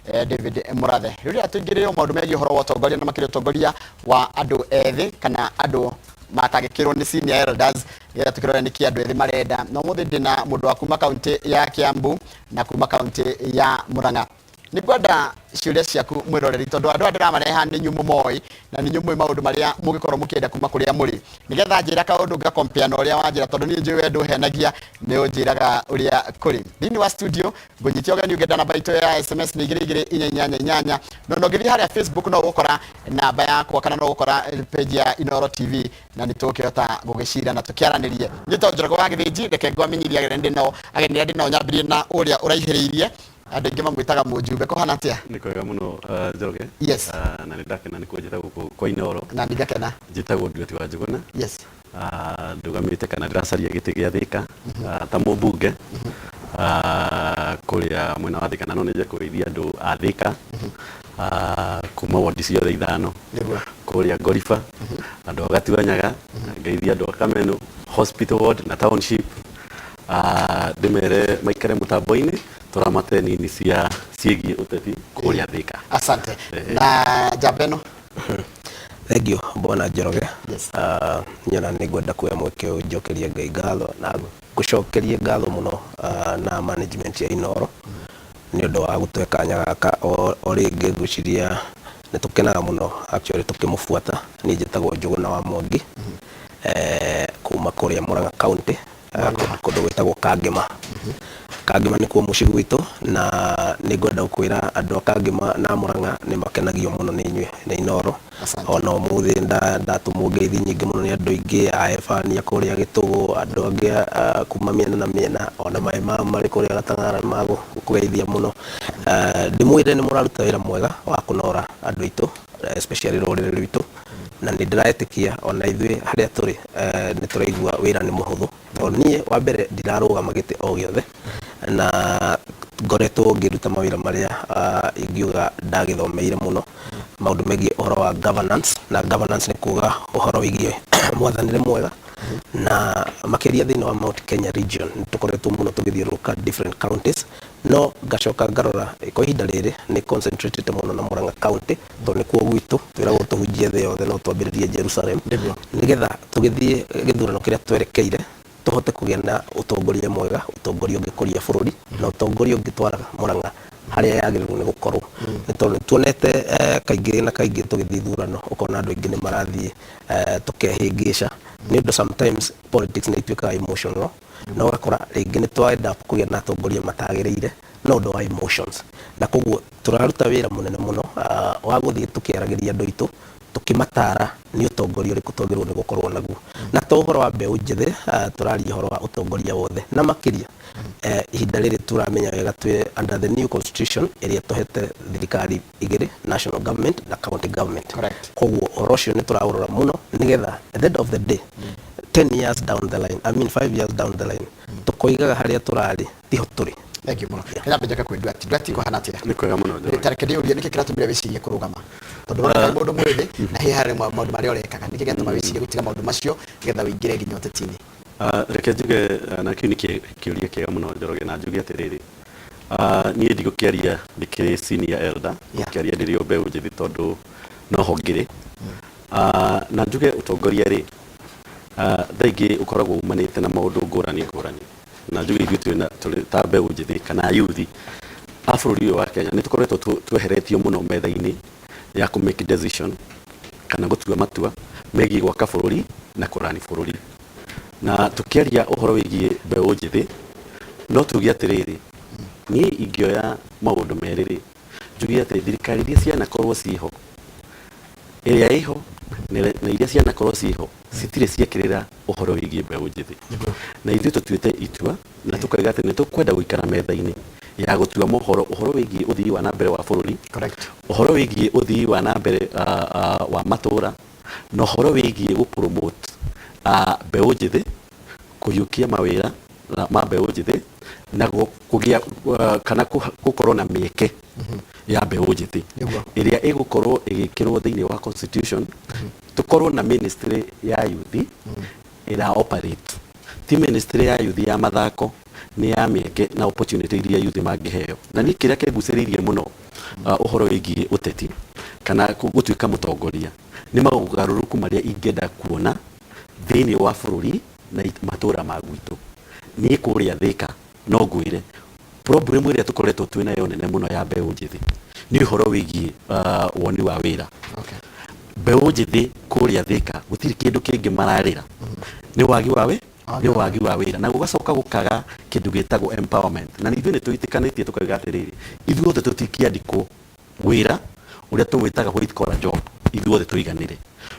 David, David Murathe. Rĩrĩa tũingĩrĩre maũndũ megiĩ ũhoro wa ũtongoria na makĩria ũtongoria wa andũ ethĩ kana andũ matangĩkĩrwo nĩ senior elders, nĩgetha tũkĩrore nĩkĩ andũ ethĩ marenda. Na ũmũthĩ ndĩna mũndũ wa kuma kaunti ya Kiambu na kuma kaunti ya Murang'a. Nĩ ngwenda ciũria ciaku mwĩroreri, tondũ andũ aya ndĩramareha nĩ inyuĩ mũmoĩ na nĩ inyuĩ mũĩ maũndũ marĩa mũngĩkorwo mũkĩenda kuma kũrĩa mũrĩ, nĩgetha njĩra kaũndũ ngakompea na ũrĩa wanjĩra, tondũ niĩ njũĩ we ndũhenagia, nĩ ũnjĩraga ũrĩa kũrĩ. Thĩinĩ wa studio ngũnyitia ũgeni, ũngĩenda namba itũ ya SMS nĩ 22488, no no ũngĩthiĩ harĩa Facebook no ũgũkora namba yakwa kana no ũgũkora page ya Inooro TV, na nĩ tũgũkĩhota gũgĩcira na tũkĩaranĩrie. Niĩ to Njoroge wa Gĩthĩnji, reke ngwamenyithie ageni ndĩ nao. Ageni arĩa ndĩ nao, nyambĩrĩrie na ũrĩa ũraihĩrĩirie, andũ aingĩ mamwĩtaga mũjumbe. Kũhana atĩa? Nĩ kwega mũno, Njoroge. Na nĩ ndakena nĩ kũnjĩta gũkũ kwa Inooro. Na ndigakena. Njĩtagwo Nduati wa Njũgũna. Ndũgamĩte kana ndĩracaria gĩtĩ gĩa Thĩka ta mũmbunge kũrĩa mwena wa Thĩka, na no nyenje kũgeithia andũ a Thĩka kuma wondi ciothe ithano, kũrĩa Ngoriba, andũ a Gatuanyaga, ngeithia andũ a Kamenu hospital ward na township, ndĩmere maikare mũtambo-inĩ tũramate nini cia ciĩgiĩ ũteti kũrĩa Thĩka. Asante. Na njamba ĩno. Thengiũ, bwana Njoroge. Nyona nĩ ngwenda kuoya mweke ũyũ njokerie Ngai ngatho na ngũcokerie ngatho mũno na management ya Inooro nĩ ũndũ wa gũtũhe kanya gaka o rĩngĩ. Ngwĩciria nĩ tũkenaga mũno actually tũkĩmũbuata. Niĩ njĩtagwo Njũgũna wa Mwangi, kuma kũrĩa Murang'a County, kũndũ gwĩtagwo Kangĩma. Kangĩma nĩkuo mũciĩ gwitũ, na nĩ ngwenda gũkwĩra andũ a Kangĩma na Murang'a nĩ makenagio mũno nĩ inyuĩ, nĩ Inooro. Ona ũmũthĩ ndatũmwo ngeithi nyingĩ mũno nĩ andũ aingĩ a Ebania kũrĩa Gĩtũgũ, andũ angĩ kuma mĩena na mĩena, ona maĩ mao marĩ kũrĩa Gatang'ara nĩ magũkũgeithia mũno. Ndĩmwĩre nĩ mũraruta wĩra mwega wa kũnora andũ aitũ, especially rũrĩrĩ rwitũ, na nĩ ndĩretĩkia ona ithuĩ harĩa tũrĩ nĩ tũraigua wĩra nĩ mũhũthũ, tondũ niĩ wa mbere ndirarũgama gĩtĩ o gĩothe, na ngoretwo ngĩruta mawĩra marĩa ingiuga ndagĩthomeire mũno, maũndũ megiĩ ũhoro wa governance, na governance nĩ kuga ũhoro wĩgiĩ mwathanĩre mwega, na makĩria thĩinĩ wa Mount Kenya region nĩ tũkoretwo mũno tũgĩthiũrũrũka different counties. No ngacoka ngarora kwa ihinda rĩrĩ nĩ concentrated mũno na Murang'a County, tondũ nĩkuo gwitũ. Twĩragwo tũhunjie thĩ yothe, no twambĩrĩrie Jerusalem, nĩgetha tũgĩthiĩ gĩthurano kĩrĩa twerekeire tũhote kũgĩa na ũtongoria mwega, ũtongoria ũngĩkũria bũrũri na ũtongoria ũngĩtwara Murang'a harĩa yagĩrĩirwo nĩ gũkorwo, nĩ tondũ nĩ tuonete kaingĩ na kaingĩ tũgĩthiĩ ithurano ũkona andũ aingĩ nĩ marathiĩ tũkehĩngĩca, nĩ ũndũ sometimes politics nĩ ituĩkaga emotional, na ũgakora rĩngĩ nĩ twa end up kũgĩa na atongoria matagĩrĩire no ũndũ wa emotions. Na koguo tũraruta wĩra mũnene mũno wa gũthiĩ tũkĩaragĩria andũ aitũ, tũkĩmatara nĩ ũtongoria ũrĩkũ twagĩrĩirwo nĩ gũkorwo naguo. Na to ũhoro wa mbeũ njĩthĩ, tũraria ũhoro wa ũtongoria wothe, na makĩria ihinda rĩrĩ tũramenya wega twĩ under the new constitution ĩrĩa tũhete thirikari igĩrĩ, national government na county government. Koguo ũhoro ũcio nĩ tũraũrora mũno, nĩgetha at the end of the day, 10 years down the line, I mean 5 years down the line, tũkoigaga harĩa tũrarĩ tiho tũrĩ. Thank you mũno. Kanyambe njoke kwĩ Nduati. Nduati, kũhana atĩa? Nĩ kwega mũno, Njoroge. Tareke ndĩũrie nĩkĩ kĩratũmire wĩcirie kũrũgama, tondũ ũroneka nĩ mũndũ mwĩthĩ na hihi harĩ maũndũ marĩa ũrekaga. Nĩkĩ gĩatũma wĩcirie gũtiga maũndũ macio nĩgetha ũingĩre nginya ũteti-inĩ? Reke njuge, na kĩu nĩ kĩũria kĩega mũno, Njoroge, na njuge atĩrĩrĩ, niĩ ndigũkĩaria ndĩkĩrĩ senior elder, ngũkĩaria ndĩrĩ o mbeũ njĩthĩ, tondũ noho ngĩrĩ. Na njuge ũtongoria rĩ, thaa ingĩ ũkoragwo umanĩte na maũndũ ngũrani ngũrani, na njuge ithuĩ twĩna tũrĩ ta mbeũ njĩthĩ kana yuthi a bũrũri ũyũ wa Kenya nĩ tũkoretwo tweheretio mũno metha-inĩ ya kũ make decision kana gũtua matua megiĩ gwaka bũrũri na kũrani bũrũri. Na tũkĩaria ũhoro wĩgiĩ mbeũ njĩthĩ, no tuge atĩrĩrĩ, niĩ ingĩoya maũndũ merĩ rĩ, njuge atĩ thirikari iria cianakorwo ciĩho, ĩrĩa ĩho na iria cianakorwo ciĩho, citirĩ ciekĩrĩra ũhoro wĩgiĩ mbeũ njĩthĩ. Na ithuĩ tũtuĩte itua na tũkauga atĩ nĩ tũkwenda gũikara metha-inĩ ya gũtua mohoro, ũhoro wĩgiĩ ũthii wa na mbere wa bũrũri, ũhoro wĩgiĩ ũthii wa na mbere wa matũra, na ũhoro wĩgiĩ gũ promote mbeũ njĩthĩ, kũhiũkia mawĩra ma mbeũ njĩthĩ, na kũgĩa kana gũkorwo na mĩeke ya mbeũ njĩthĩ ĩrĩa ĩgũkorwo ĩgĩkĩrwo thĩinĩ wa constitution, tũkorwo na ministry ya youth ĩra operate, ti ministry ya youth ya mathako. Nĩ ya mĩeke na opportunity iria youth mangĩheo. Na niĩ kĩrĩa kĩngucĩrĩirie mũno ũhoro wĩgiĩ ũteti kana gũtuĩka mũtongoria nĩ maũgarũrũku marĩa ingĩenda kuona thĩinĩ wa bũrũri na matũra ma gwitũ. Niĩ kũrĩa Thĩka no ngwĩre problem ĩrĩa tũkoretwo twĩ nayo nene mũno ya mbeũ njĩthĩ nĩ ũhoro wĩgiĩ woni wa wĩra. Mbeũ njĩthĩ kũrĩa Thĩka gũtirĩ kĩndũ kĩngĩ mararĩra nĩ wagi wa wĩ nĩ wagi wa wĩra, na gũgacoka gũkaga kĩndũ gĩtagwo empowerment. Na ithuĩ nĩ twĩtĩkanĩtie tũkauga atĩrĩrĩ, ithuothe tũtingĩandĩkwo wĩra ũrĩa tũwĩtaga white collar job ithuothe tũiganĩre,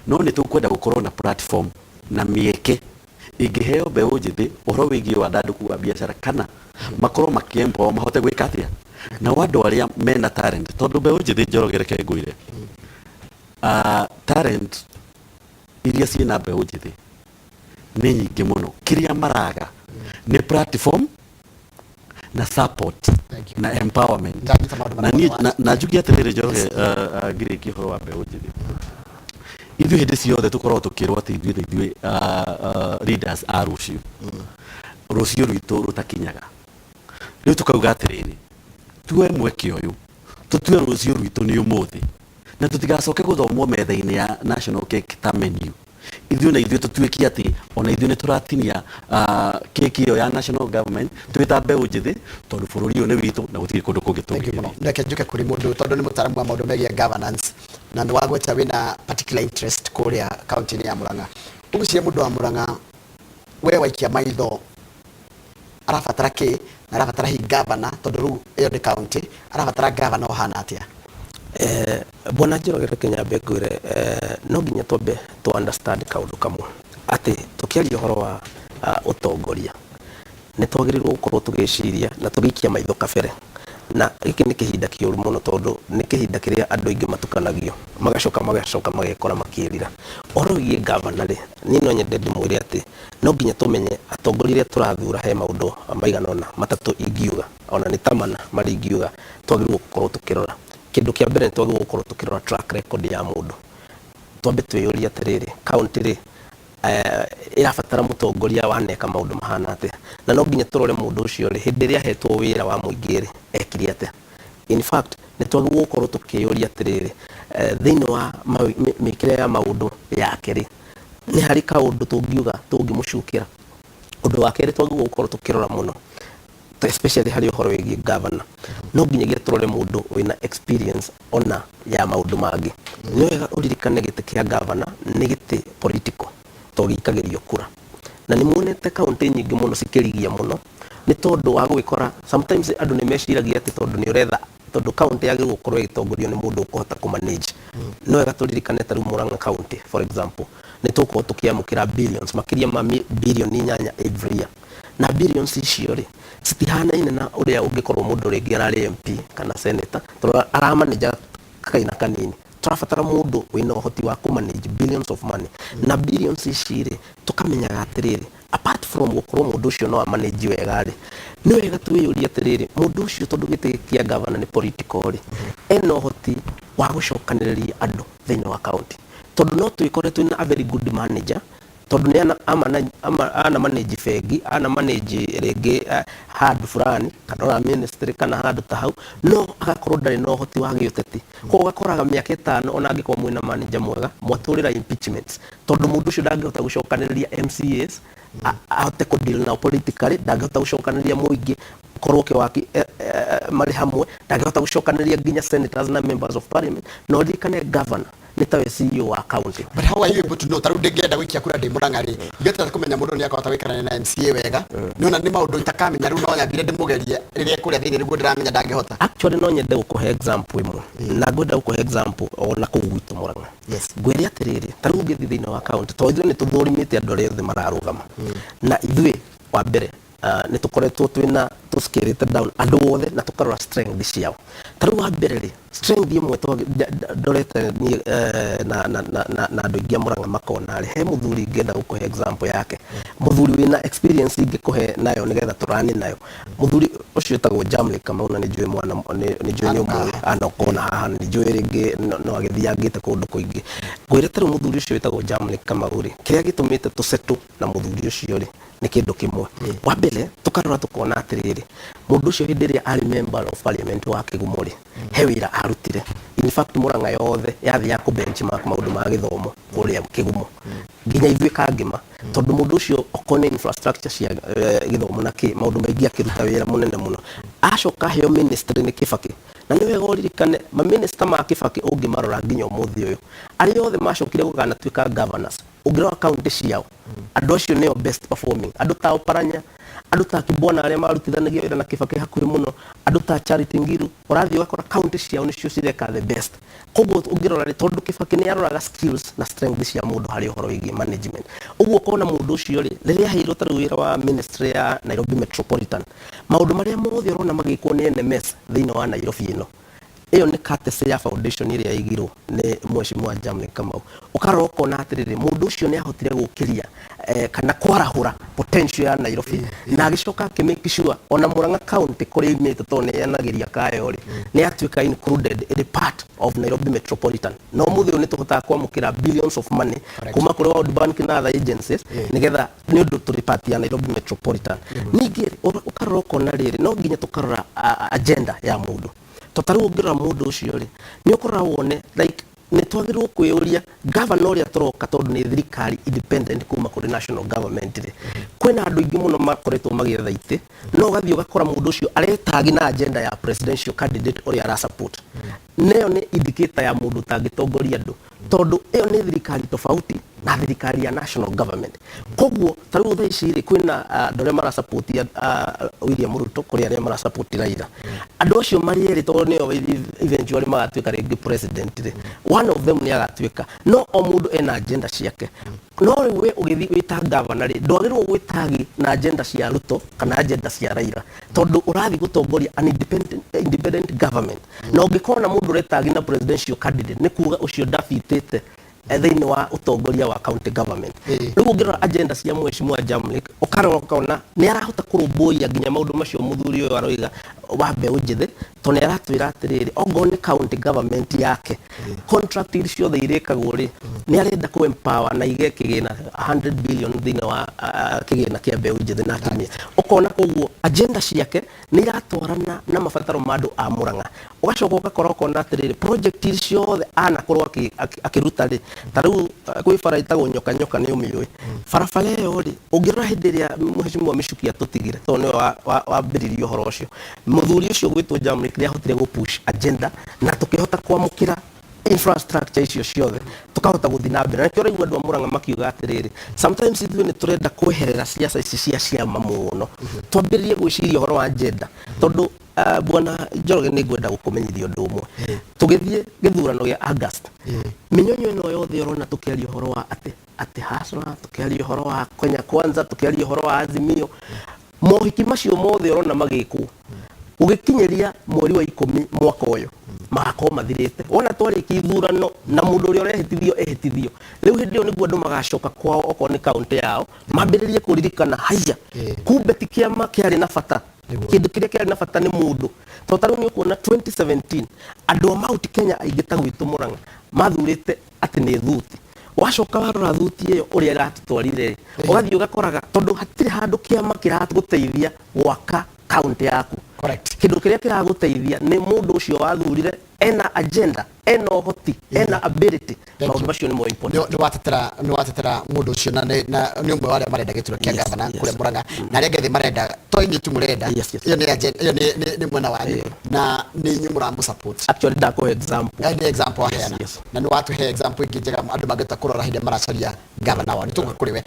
no nĩ tũkwenda gũkorwo na platform na mĩeke ĩngĩheo mbeũ njĩthĩ ũhoro wĩgiĩ wandandũku wa biacara, kana makorwo makĩ-empower mahote gwĩka atĩa nao andũ arĩa mena talent. Tondũ mbeũ njĩthĩ, Njoroge, reke ngwĩre, talent iria ciĩna mbeũ njĩthĩ nĩ nyingĩ mũno. Kĩrĩa maraga nĩ platform na support Thank you. na empowerment. Ndanyita maũndũ Na marĩa niĩ mothe. Na njuge atĩrĩrĩ, Njoroge, ngĩrĩkia ũhoro wa mbeũ njĩthĩ, ithuĩ hĩndĩ ciothe tũkoragwo tũkĩrwo atĩ ithuĩ nĩ ithuĩ leaders a rũciũ, rũciũ rwitũ rũtakinyaga. Rĩu tũkauga atĩrĩrĩ, tuoe mweke ũyũ tũtue rũciũ rwitũ nĩ ũmũthĩ, na tũtigacoke gũthomwo metha-inĩ ya national cake ta menu. Ithuĩ na ithuĩ tũtuĩke atĩ ona ithuĩ nĩ tũratinia keki ĩyo ya national government twĩ ta mbeũ njĩthĩ, tondũ bũrũri ũyũ nĩ witũ na gũtirĩ kũndũ kũngĩ Thank you mũno. tũngĩthiĩ. Reke njuke kũrĩ mũndũ, tondũ nĩ mũtaaramu wa maũndũ megiĩ governance na nĩ wagweta wĩna particular interest kũrĩa kaunti-inĩ ya Murang'a. Ũgwĩciria mũndũ wa Murang'a, we waikia maitho, arabatara kĩ, na arabatara hihi gavana, tondũ rĩu ĩyo nĩ kaunti, arabatara gavana ũhana atĩa? Bwana Njoroge, reke nyambe ngwĩre, no nginya twambe tũ understand kaũndũ kamwe, atĩ tũkĩaria ũhoro wa ũtongoria nĩ twagĩrĩirwo gũkorwo tũgĩciria na tũgĩikia maitho kabere. Na gĩkĩ nĩ kĩhinda kĩũru mũno, tondũ nĩ kĩhinda kĩrĩa andũ aingĩ matukanagio, magacoka magekora makĩrira. Ũhoro wĩgiĩ gavana rĩ, niĩ no nyende ndĩmwĩre atĩ no nginya tũmenye atongoria arĩa tũrathura. He maũndũ maigana ũna, matatũ ingiuga, ona nĩ ta mana marĩa ingiuga twagĩrĩirwo gũkorwo tũkĩrora. Kĩndũ kĩa mbere, nĩ twagĩrĩirwo gũkorwo tũkĩrora track record ya mũndũ. Twambe twĩyũrie atĩrĩrĩ, kaunti rĩ, ĩrabatara mũtongoria waneka maũndũ mahana atĩa? Na no nginya tũrore mũndũ ũcio rĩ, hĩndĩ ĩrĩa ahetwo wĩra wa mũingĩ rĩ, ekire atĩa? In fact, nĩ twagĩrĩirwo gũkorwo tũkĩyũria atĩrĩrĩ, thĩinĩ wa mĩkĩre ya maũndũ yake rĩ, nĩ harĩ kaũndũ tũngiuga tũngĩmũcukĩra? Ũndũ wa kerĩ twagĩrĩirwo gũkorwo tũkĩrora mũno, especially harĩ ũhoro wĩgiĩ governor, no nginyagia tũrore mũndũ wĩna experience ona ya maũndũ mangĩ. Nĩ wega ũririkane gĩtĩ kĩa governor nĩ gĩtĩ political, to gĩikagĩrio kura. Na nĩ muonete kaunti nyingĩ mũno cikĩrigia mũno nĩ tondũ wa gwĩkora sometimes andũ nĩ meciragia atĩ tondũ nĩ ũretha, tondũ kaunti yagĩrĩirwo gũkorwo ĩgĩtongorio nĩ mũndũ ũkũhota kũmanage. Nĩ wega tũririkane ta rĩu Murang'a County, for example, nĩ tũgũkorwo tũkĩamũkĩra billions, makĩria ma 8 billion every year. Na billions icio rĩ, citihanaine na ũrĩa ũngĩkorwo mũndũ rĩngĩ ararĩ MP kana senator, tondũ aramanage kaina kanini. Tũrabatara mũndũ wĩna ũhoti wa kũmanage billions of money. Na billions ici rĩ, tũkamenyaga atĩrĩrĩ, apart from gũkorwo mũndũ ũcio no amanage wega rĩ, nĩ wega twĩyũrie atĩrĩrĩ, mũndũ ũcio, tondũ gĩtĩ kĩa gavana nĩ political rĩ, ena ũhoti wa gũcokanĩrĩria andũ thĩinĩ wa county? Tondũ no twĩkore twĩna a very good manager, tondũ nĩ ana manage bengi, ana manage rĩngĩ handũ fulani, kana ona ministry, kana handũ ta hau, no agakorwo ndarĩ na ũhoti wa gĩũteti. Koguo ũgakoraga mĩaka 5, ona angĩkorwo mwĩna manager mwega, mwatũrĩra impeachments, tondũ mũndũ ũcio ndangĩhota gũcokanĩrĩria MCAs, ahote kũ deal nao politically, ndangĩhota gũcokanĩrĩria mũingĩ korwo kĩwaki marĩ hamwe, ndangĩhota gũcokanĩrĩria nginya senators na members of parliament. Na ũririkane governor nĩ tawe CEO wa county. But how are you able to know? Tarĩu ndĩngĩenda gũikia kura ndĩ Mũrang'a rĩ, ingĩhota kũmenya mũndũ nĩ akahota gũikarania na MCA wega? Nĩona nĩ maũndũ itakamenya. Rĩu no nyambire ndĩmũgerie rĩrĩa kũrĩa thĩinĩ nĩguo ndĩramenya ndangĩhota. Actually, no nyende gũkũhe example ĩmwe, na ngwenda gũkũhe example ona kũu gwitũ Mũrang'a. Ngwĩre atĩrĩrĩ, ta rĩu ũngĩthiĩ thĩinĩ wa county, tondũ ithuĩ nĩ tũthũrimĩte andũ arĩa othe mararũgama, na ithuĩ wa mbere nĩ tũkoretwo twĩna tũscalĩte down andũ othe na tũkarora strength ciao. Ta rĩu wa mbere rĩ, strength ĩmwe ndorete niĩ na andũ aingĩ a Mũrang'a makona rĩ, he mũthuri ingĩenda gũkũhe example yake, mũthuri wĩna experience ingĩkũhe nayo nĩgetha tũrani nayo. Mũthuri ũcio wĩtagwo Jamley Kamau, na nĩ njũĩ mwana, nĩ njũĩ nĩ ũmũĩ, anokona haha, nĩ njũĩ rĩngĩ no agĩthiangĩte kũndũ kũingĩ. Ngwĩre ta rĩu mũthuri ũcio wĩtagwo Jamley Kamau rĩ, kĩrĩa gĩtũmĩte tũsettle na mũthuri ũcio rĩ, Nĩ kĩndũ kĩmwe. Wa mbere, tũkarora tũkona atĩrĩrĩ, mũndũ ũcio hĩndĩ ĩrĩa arĩ member of parliament wa Kĩgumo rĩ, he wĩra arutire. In fact, Murang'a yothe yathiaga kũ benchmark maũndũ ma gĩthomo kũrĩa Kĩgumo, nginya ithuĩ Kangĩma, tondũ mũndũ ũcio okorwo nĩ infrastructure cia gĩthomo na kĩ maũndũ maingĩ, akĩruta wĩra mũnene mũno. Acoka aheo ministry nĩ Kĩbakĩ, na nĩ wega ũririkane maminista ma Kĩbakĩ, ũngĩmarora nginya ũmũthĩ ũyũ, arĩa othe macokire gũkanatuĩka governors, ũngĩrora kaunti ciao, andũ acio nĩo best performing. Andũ ta Oparanya, andũ ta Kibwana, arĩa marutithanagia wĩra na Kĩbakĩ hakuhĩ mũno, andũ ta Charity Ngiru, ũrathiĩ ũgakora kaunti ciao nĩcio cireka the best. Koguo ũngĩrora rĩ, tondũ Kĩbakĩ nĩ aroraga skills na strength cia mũndũ harĩ ũhoro wĩgiĩ management, ũguo ũkona mũndũ ũcio rĩ, rĩrĩa aheirwo ta rĩu wĩra wa ministry ya Nairobi Metropolitan, maũndũ marĩa mothe ũrona magĩkwo nĩ NMS thĩinĩ wa Nairobi ĩno, ĩyo nĩ courtesy ya foundation ĩrĩa ĩigirwo nĩ Mheshimiwa Jamley Kamau. Ũkarora ũkona atĩrĩrĩ, mũndũ ũcio nĩ ahotire gũkĩria kana kwarahũra potential ya Nairobi, na agĩcoka akĩ make sure ona Murang'a County, kũrĩa imĩte, tondũ nĩ yanagĩria kayo rĩ, nĩ yatuĩka included, ĩrĩ part of Nairobi Metropolitan. Na ũmũthĩ ũyũ nĩ tũhotaga kwamũkĩra billions of money kuma kũrĩ World Bank na other agencies, nĩgetha nĩ ũndũ tũrĩ part ya Nairobi Metropolitan. Ningĩ ũkarora ũkona rĩrĩ, no nginya tũkarora agenda ya mũndũ, to ta rĩu ũngĩrora mũndũ ũcio rĩ, nĩ ũkũrora wone like nĩ twagĩrĩirwo kwĩyũria gavana ũrĩa tũroka, tondũ nĩ thirikari independent kuma kũrĩ national government rĩ, kwĩna andũ aingĩ mũno makoretwo magĩetha itĩ, no ũgathiĩ ũgakora mũndũ ũcio aretagi na agenda ya presidential candidate ũrĩa arasupport. Neyo nĩ indicator ya mũndũ ũtangĩtongoria andũ, tondũ ĩyo nĩ thirikari tofauti na thirikari ya national government. Koguo ta rĩu thaa ici rĩ, kwĩna andũ arĩa marasupport William Ruto, kũrĩ arĩa marasupport Raila. Andũ acio marĩ erĩ, tondũ nĩo eventually magatuĩka rĩngĩ president rĩ, one of them nĩ agatuĩka, no o mũndũ ena agenda ciake. No rĩu we ũgĩthiĩ wĩta governor rĩ, ndwagĩrĩirwo gwĩtagi na agenda cia Ruto kana agenda cia Raila, tondũ ũrathiĩ gũtongoria an independent government. Na ũngĩkorwo na mũndũ ũretagi na presidential candidate, nĩ kuga ũcio ndabitĩte thĩinĩ wa ũtongoria wa county government. Rĩu ũngĩrora agenda cia Mheshimiwa Jamlick, ũkarora ũkona nĩ arahota kũrũmbũiya nginya maũndũ macio mũthuri ũyũ aroiga wa mbeũ njĩthĩ, tondũ nĩ aratwĩra atĩrĩrĩ, ongorwo nĩ county government yake, contract iria ciothe irĩkagwo rĩ, nĩ arenda kũ empower na ige kĩgĩna 100 billion thĩinĩ wa kĩgĩna kĩa mbeũ njĩthĩ na atumia. Ũkona koguo agenda ciake nĩ iratwarana na mabataro ma andũ a Murang'a. Ũgacoka ũgakora ũkona atĩrĩrĩ, project iria ciothe anakorwo akĩruta rĩ, ta rĩu kwĩ bara ĩtagwo Nyoka Nyoka, nĩ ũmĩũĩ barabara ĩyo rĩ, ũngĩrora hĩndĩ ĩrĩa Mheshimiwa Michuki atũtigire, tondũ nĩwe wambĩrĩirie ũhoro ũcio, mũthuri ũcio gwĩtwo Jamlick nĩ ahotire gũ push agenda na tũkĩhota kwamũkĩra infrastructure icio ciothe, tukahota gũthiĩ na mbere. Na nĩkĩo ũraigua andũ a Murang'a makiuga atĩrĩrĩ, sometimes ithuĩ nĩ tũrenda kweherera ciaca ici cia ciama mũno, twambĩrĩrie gwĩciria ũhoro wa agenda. Tondũ bwana Njoroge, nĩ ngwenda gũkũmenyithia ũndũ ũmwe. Tũgĩthiĩ gĩthurano gĩa August, mĩnyonyo ĩno yothe ũrona tũkĩaria ũhoro wa atĩ Hustler, tũkĩaria ũhoro wa Kenya Kwanza, tũkĩaria ũhoro wa Azimio, mohiki macio mothe ũrona magĩkwo, gũgĩkinyĩria mweri wa 10 mwaka ũyũ magakorwo mathirĩte. Wona twarĩkia ithurano na mũndũ ũrĩa ũrehĩtithio ehĩtithio, rĩu hĩndĩ ĩyo nĩguo andũ magacoka kwao, okorwo nĩ kaũntĩ yao, mambĩrĩrie kũririkana, haiya, kumbe ti kĩama kĩarĩ na bata, kĩndũ kĩrĩa kĩarĩ na bata nĩ mũndũ. Tondũ ta rĩu nĩ ũkuona 2017 andũ a Mount Kenya aingĩ ta gwitũ Murang'a mathurĩte atĩ nĩ thuti. Wacoka warora thuti ĩyo ũrĩa ĩratũtwarire, ũgathiĩ ũgakoraga tondũ hatirĩ handũ kĩama kĩragũteithia gwaka kaũntĩ yaku. Kĩndũ kĩrĩa kĩragũteithia nĩ mũndũ ũcio wathurire ena agenda, ena ũhoti, ena ability. Thank Maũndũ you. macio nĩmo important. Nĩ watetera mũndũ ũcio na nĩ ũmwe wa arĩa marenda gĩturwa kĩa gavana kũrĩa Murang'a, na arĩa angĩ thĩ marenda to inyuĩ tu mũrenda. Yes. Ĩyo nĩ agenda, ĩyo nĩ mwena wanyu na nĩ inyuĩ mũramũ support. Actually, ndakũhe example. Nĩ example waheana. Na nĩ watũhe example ĩngĩ njega andũ mangĩhota kũrora hĩndĩ ĩrĩa maracaria gavana wao. Nĩ tũgũka kũrĩ we.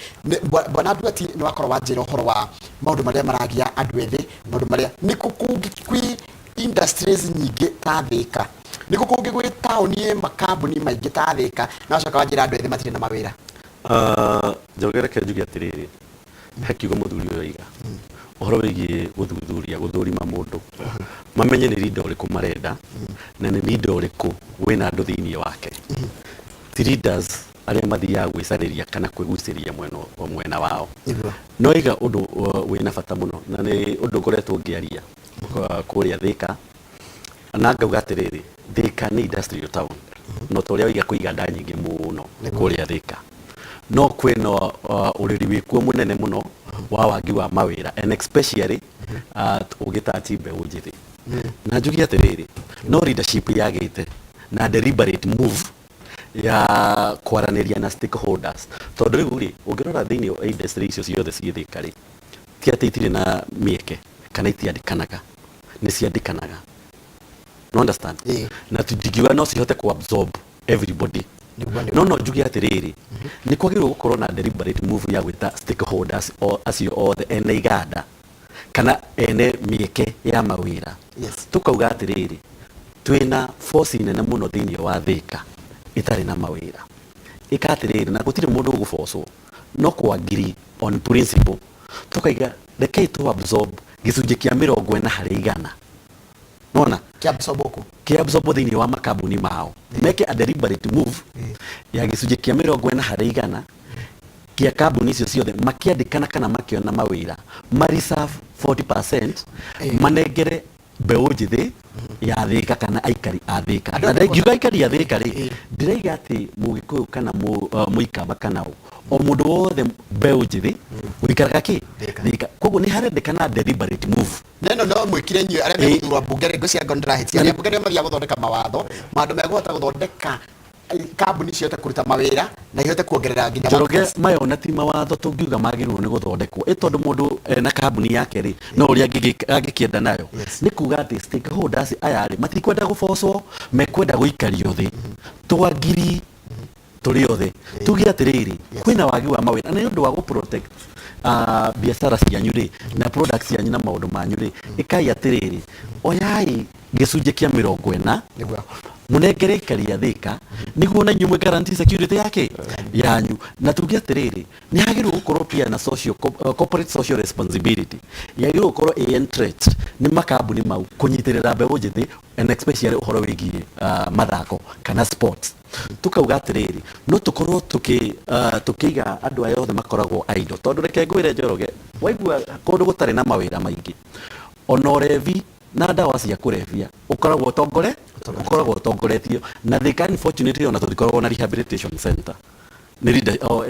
Bwana Nduati, nĩ wakorwo wanjĩra ũhoro wa maũndũ marĩa maragia andũ ethĩ, maũndũ marĩa nĩ kũ kũngĩ kwĩ industries nyingĩ ta Thĩka, nĩ kũ kũngĩ gwĩ taũni ĩ makambuni maingĩ ta Thĩka, na wacoka wanjĩra andũ ethĩ matirĩ na mawĩra? Njoroge, reke njuge atĩrĩrĩ, he kiugo mũthuri ũyũ oiga ũhoro wĩgiĩ gũthuthuria, gũthũrima mũndũ, mamenye nĩ leader ũrĩkũ marenda na nĩ leader ũrĩkũ wĩna andũ thĩinĩ wake, ti leaders arĩa mathiaga gwĩcarĩria kana kwĩgucĩria mwena wao. No iga ũndũ wĩna bata mũno, na nĩ ũndũ ngoretwo ngĩaria kũrĩa Thĩka, na ngauga atĩrĩrĩ, Thĩka nĩ industrial town, no ta ũrĩa waiga kwĩ iganda nyingĩ mũno kũrĩa Thĩka, no kwĩna ũrĩri wĩkuo mũnene mũno. Wa wagi wa mawĩra and especially ũgĩtachi mbeũ njĩthĩ, na njuge atĩrĩrĩ, no leadership yagĩte na deliberate move ya kwaranĩria na stakeholders, tondũ rĩu rĩ, ũngĩrora thĩinĩ wa industry icio ciothe ciĩ Thĩka rĩ, ti atĩ itirĩ na mĩeke kana itiandĩkanaga, nĩ ciandĩkanaga, no understand? Na ndingiuga no cihote ku absorb everybody. Nĩguo. No njuge atĩrĩrĩ, nĩ kwagĩrĩirwo gũkorwo na deliberate move ya gwĩta stakeholders acio othe ene iganda kana ene mĩeke ya mawĩra. Tukauga atĩrĩrĩ, twĩna force nene mũno thĩinĩ wa Thĩka ĩtarĩ na mawĩra. Ĩka atĩrĩrĩ, na gũtirĩ mũndũ ũgũbocwo, no kwa agree on principle, tukaiga rekei tu absorb gĩcunjĩ kĩa 40%, nona Kĩa absorb kũ? Kĩa absorb thĩinĩ wa makambuni mao, meke a deliberate move ya gĩcunjĩ kĩa 40% kĩa kambuni icio ciothe makĩandĩkana kana makĩona mawĩra, ma reserve 40% manengere mbeũ njĩthĩ ya Thĩka kana aikari a Thĩka. Andũ Na ngiuga aikari a Thĩka rĩ, ndĩraiga atĩ Mũgĩkũyũ kana Mũikamba kana ũ, o mũndũ wothe mbeũ njĩthĩ ũikaraga kĩ? Thĩka. Thĩka. Koguo nĩ harendekana deliberate move. Neno no mwĩkire inyuĩ arĩa megũthurwo mbunge rĩ, ngwĩciria ngorwo ndĩrahĩtia, arĩa mbunge nĩo mathiaga gũthondeka mawatho, maũndũ megũhota gũthondeka kambuni cihote kũruta mawĩra na ihote kuongerera nginya Njoroge, workforce. Maya ona ti mawatho tũngiuga magĩrĩirwo nĩ gũthondekwo, ĩ tondũ mũndũ ena kambuni yake rĩ, no ũrĩa angĩkĩenda nayo. Nĩ kuga atĩ stakeholders aya rĩ, matikwenda gũbocwo, mekwenda gũikario thĩ, twangiri tũrĩ othe, tuge atĩrĩrĩ, kwĩna wagi wa mawĩra, na nĩ ũndũ wa gũ protect biacara cianyu rĩ, na products cianyu na maũndũ manyu rĩ, ĩkai atĩrĩrĩ, oyai gĩcunjĩ kĩa 40 mũnengere aikari a Thĩka, nĩguo na inyuĩ mwĩ guarantee security yake yanyu. Na tuge atĩrĩrĩ, nĩ hagĩrĩirwo gũkorwo pia na social corporate social responsibility, yagĩrĩirwo gũkorwo ĩ entrenched nĩ makambuni mau kũnyitĩrĩra mbeũ njĩthĩ and especially ũhoro wĩgiĩ mathako kana sports. Tukauga atĩrĩrĩ, no tũkorwo tũkĩiga andũ aya othe makoragwo idle, tondũ reke ngwĩre Njoroge, waigua kũndũ gũtarĩ na mawĩra maingĩ, ona ũrevi na ndawa cia kũrebia ũkoragwo ũtongoretio. Na Thĩka unfortunately ona tũtikoragwo na rehabilitation center, nĩ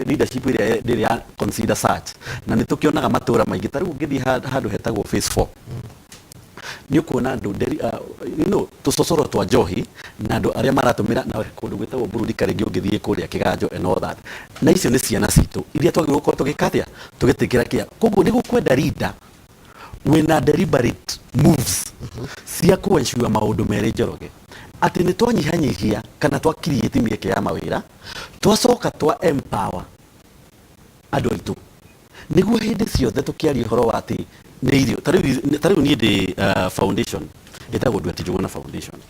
leadership ĩrĩa ndĩrĩ ya consider such. Na nĩ tũkĩonaga matũra maingĩ, ta rĩu ũngĩthiĩ handũ hetagwo Phase 4, nĩ ũkuona andũ tũcocoro twa njohi na andũ arĩa maratũmĩra, na kũndũ gwĩtagwo Burudika rĩngĩ ũngĩthiĩ kũrĩa Kĩganjo and all that. Na icio nĩ ciana citũ iria twagĩrĩirwo gũkorwo tũgĩka atĩa, tũgĩtĩkĩra kĩa. Koguo nĩ gũkwenda leader wĩna deliberate moves cia kũ ensure maũndũ merĩ, Njoroge, atĩ nĩ twanyihanyihia kana twa create mĩeke ya mawĩra, twacoka twa empower andũ aitũ, nĩguo hĩndĩ ciothe tũkĩaria ũhoro wa atĩ nĩ irio. Ta rĩu niĩ ndĩ foundation ĩtagwo Nduati Njũgũna Foundation.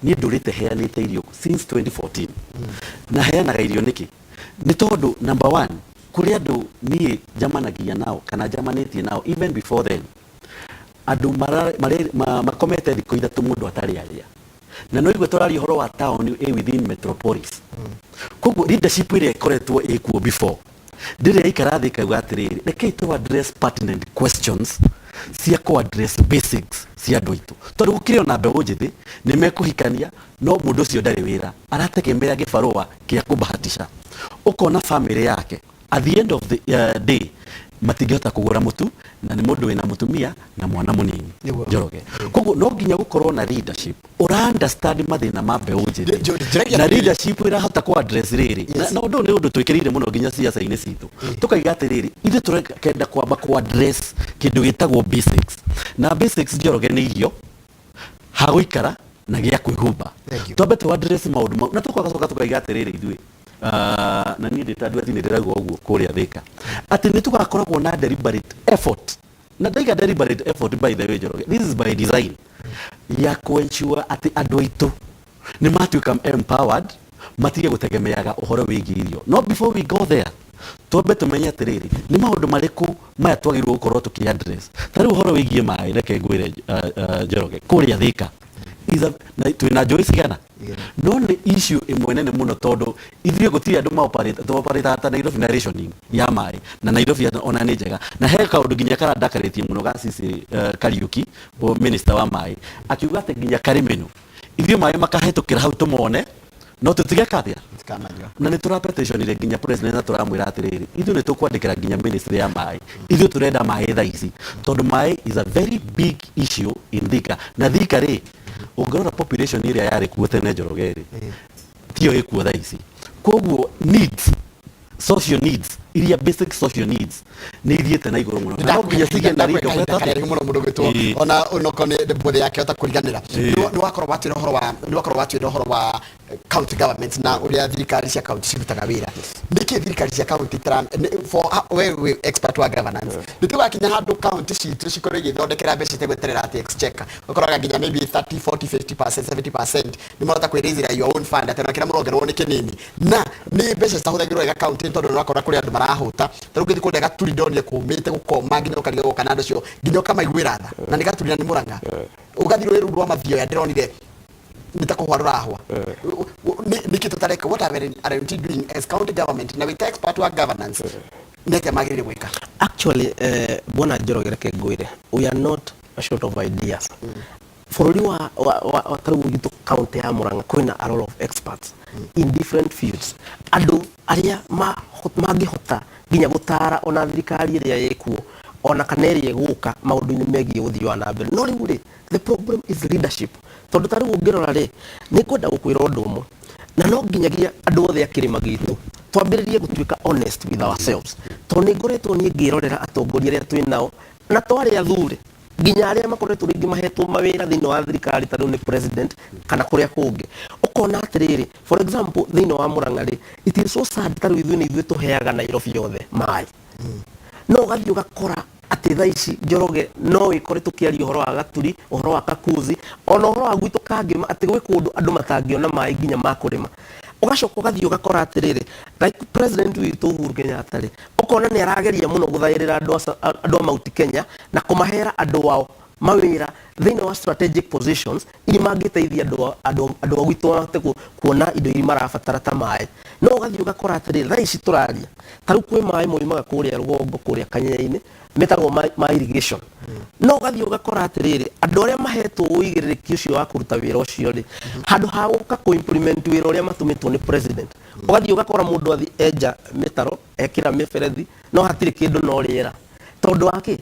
Niĩ ndũrĩte heanĩte irio since 2014. Na heanaga irio nĩkĩ? Nĩ tondũ number one, kũrĩ andũ niĩ njamanagia nao kana njamanĩtie nao even before then, andũ makomete thikũ 3 mũndũ atarĩ arĩa, na no igue tũraria ũhoro wa town ĩ within metropolis. Koguo leadership ĩrĩa ĩkoretwo ĩkuo before ndĩrĩ yaikara thĩ ĩkauga atĩrĩrĩ, rekei tũ address pertinent questions cia kũ address basics cia andũ aitũ, tondũ gũkĩrĩ ona mbeũ njĩthĩ nĩ mekũhikania, no mũndũ ũcio ndarĩ wĩra, arategemea gĩbarũa kĩa kũbahatisha. Ũkona family yake at the end of the day matingĩhota kũgũra mũtu, na nĩ mũndũ wĩna mũtumia na mwana mũnini. Njoroge, koguo no nginya gũkorwo na leadership ũra understand mathĩna ma mbeũ njĩthĩ Njĩragia na atĩrĩrĩ. leadership ĩrahota kũ address rĩrĩ. Na ũndũ ũyũ nĩ ũndũ twĩkĩrĩire mũno nginya ciaca-inĩ citũ, tũkaiga atĩrĩrĩ, ithuĩ tũrekenda kwamba kũ address kĩndũ gĩtagwo basics, na basics, Njoroge, nĩ irio, ha gũikara na gĩa kwĩhumba. Thank you. Twambe tũ address maũndũ mau, na tũgacoka tũkaiga atĩrĩrĩ, ithuĩ na niĩ ndĩ ta Nduati nĩ ndĩrauga ũguo kũrĩa Thĩka, atĩ nĩ tũgakoragwo na deliberate effort. Na ndaiga deliberate effort, by the way, Njoroge, this is by design, ya kũ ensure atĩ andũ aitũ nĩ matuĩka empowered, matige gũtegemeaga ũhoro wĩgiĩ irio. No before we go there, twambe tũmenye atĩrĩrĩ, nĩ maũndũ marĩkũ maya twagĩrĩirwo gũkorwo tũkĩ address. Ta rĩu ũhoro wĩgiĩ maĩ, reke ngwĩre Njoroge, kũrĩa Thĩka na twĩna njũĩ cigana, no nĩ issue ĩmwe nene mũno, tondũ ithuĩ gũtirĩ andũ maoperate ta Nairobi na rationing ya maĩ, na Nairobi ona nĩ njega. Na he kaũndũ nginya karandakarĩtie mũno ga Cecily Kariuki, o minister wa maĩ, akiuga atĩ nginya Karimenu ithuĩ maĩ makahĩtũkĩra hau tũmone. No tũtigeka atĩa? Tikananyua. Na nä tå rapetitionire nginya president na tå ramwä ra atä rä rä, ithuä nä tå kwandä kä ra nginya ministry ya maä, ithuä tå renda maä tha ici, tondå maä is a very big issue in Thika. Na Thika rä, å ngä rora population ä rä a yarä kuo tene, Njoroge, rä tiyo ä kuo tha ici. Koguo needs, social needs iria, basic social needs nä ithiäte na igå rå må no, na no nginya cigĩe na rindo. Karĩa mũno mũndũ gwĩtwo ona onokorwo nĩ mbũthĩ yake ota kũriganĩra. Nĩ wakorwo watwĩra ũhoro wa, nĩ wakorwo watwĩra ũhoro wa county government na ũrĩa thirikari cia county cirutaga wĩra. Nĩkĩ thirikari cia county itara for we wĩ expert wa governance, nĩ tũgakinya handũ county citũ cikorwo igĩthondekera mbeca itegweterera atĩ exchequer? Ũkoraga nginya maybe 30, 40, 50%, 70% nĩ marahota kwĩraisĩra your own fund, atĩ ona kĩrĩa mũrongererwo nĩ kĩnini na nĩ mbeca citahũthagĩrwo wega county, tondũ nĩ ũrakora kũrĩ andũ marahũta. Ta rĩu ngĩthiĩ kũrĩa Gaturi, ndonire kũmĩte gũkoma nginya ũkarigagwo kana andũ acio nginya ũkamaiguĩra tha, na nĩ Gaturi na nĩ Mũrang'a. Ũgathiĩ rũĩ rũu rwa Mathioya, ndĩronire nĩ ta kũhwa rũrahwa. Nĩkĩ tũtareka? What are RMT doing as county government na wĩta expert wa governance, nĩ atĩa magĩrĩire gwĩka? Actually, bwana Njoroge, reke ngwĩre, we are not short of ideas. Bũrũri wa tarĩu gwitũ county ya Murang'a kwĩna a lot of experts in different fields, andũ arĩa mangĩhota nginya gũtara ona thirikari ĩrĩa ĩkuo ona kana ĩrĩa ĩgũka maũndũ-inĩ megiĩ ũthii wa na mbere. No rĩu rĩ, the problem is leadership, tondũ ta rĩu ũngĩrora rĩ, nĩ ngwenda gũkwĩra ũndũ ũmwe, na no nginyagia andũ othe a kĩrĩma gitũ twambĩrĩrie gũtuĩka honest with ourselves, tondũ nĩ ngoretwo niĩ ngĩrorera atongoria arĩa twĩ nao, na to arĩa athure, nginya arĩa makoretwo rĩngĩ mahetwo mawĩra thĩinĩ wa thirikari, ta rĩu nĩ president kana kũrĩa kũngĩ. Ũkona atĩrĩrĩ, for example, thĩinĩ wa Murang'a rĩ, it is so sad, ta rĩu ithuĩ nĩ ithuĩ tũheaga Nairobi yothe maĩ, no ũgathiĩ ũgakora atĩ thaa ici, Njoroge, no wĩkore tũkĩaria ũhoro wa Gaturi, ũhoro wa Kakuzi, ona ũhoro wa gwitũ Kangĩma, atĩ gwĩ kũndũ andũ matangĩona maĩ nginya ma kũrĩma. Ũgacoka ũgathiĩ ũgakora atĩrĩrĩ, like president witũ Uhuru Kenyatta rĩ, ũkona nĩ arageria mũno gũthaĩrĩra andũ a Mount Kenya na kũmahera andũ ao mawĩra thĩinĩ wa strategic positions iria mangĩteithia andũ a gwitũ mahote kuona indo iria marabatara ta maĩ. No ũgathiĩ ũgakora atĩrĩrĩ, thaa ici tũraria, ta rĩu kwĩ maĩ moimaga kũrĩa rũgongo, kũrĩa Kanyenya-inĩ, metagwo ma irrigation, no ũgathiĩ ũgakora atĩrĩrĩ, andũ arĩa mahetwo ũigĩrĩrĩki ũcio wa kũruta wĩra ũcio rĩ, handũ ha gũka kũ implement wĩra ũrĩa matũmĩtwo nĩ president, ũgathiĩ ũgakora mũndũ athi enja mĩtaro, ekĩra mĩberethi, no hatirĩ kĩndũ, no rĩera. Tondũ wa kĩ?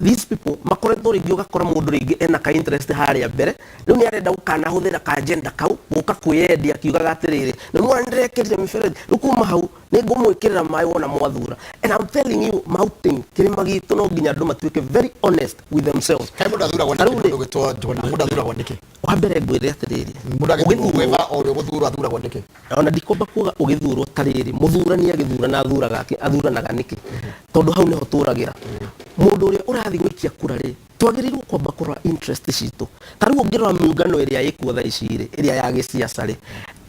These people makoretwo rĩngĩ, ũgakora mũndũ rĩngĩ ena ka interest harĩa mbere, rĩu nĩ arenda gũkanahũthĩra ka agenda kau gũka kwĩyendia akiugaga atĩrĩrĩ, nĩ mwona nĩndĩrekĩrire mĩberethi, rĩu kuma hau nĩ ngũmwĩkĩrĩra maĩ wona mwathura. And I'm telling you, mountain kĩrĩma gitũ no nginya andũ matuĩke very honest with themselves. Kaĩ mũndũ athuragwo Ta nĩkĩ? Rĩu rĩ, Mũndũ gwĩtwo Njũgũna, mũndũ athuragwo nĩkĩ? Wa mbere ngwĩre atĩrĩrĩ, Mũndũ agĩthurwo ũgĩthurwo gwetha o ũrĩa gũthurwo athuragwo nĩkĩ? Ona ndikwamba kuga ũgĩthurwo, ta rĩrĩ, mũthurani agĩthurana athuraga athuranaga nĩkĩ? Tondũ hau nĩho tũragĩra mũndũ ũrĩa ũrathiĩ gũikia kura rĩ, twagĩrĩirwo kwamba kũrora interest citũ. Ta rĩu ũngĩrora mĩũngano ĩrĩa ĩkuo thaa ici rĩ, ĩrĩa ya gĩciaca rĩ,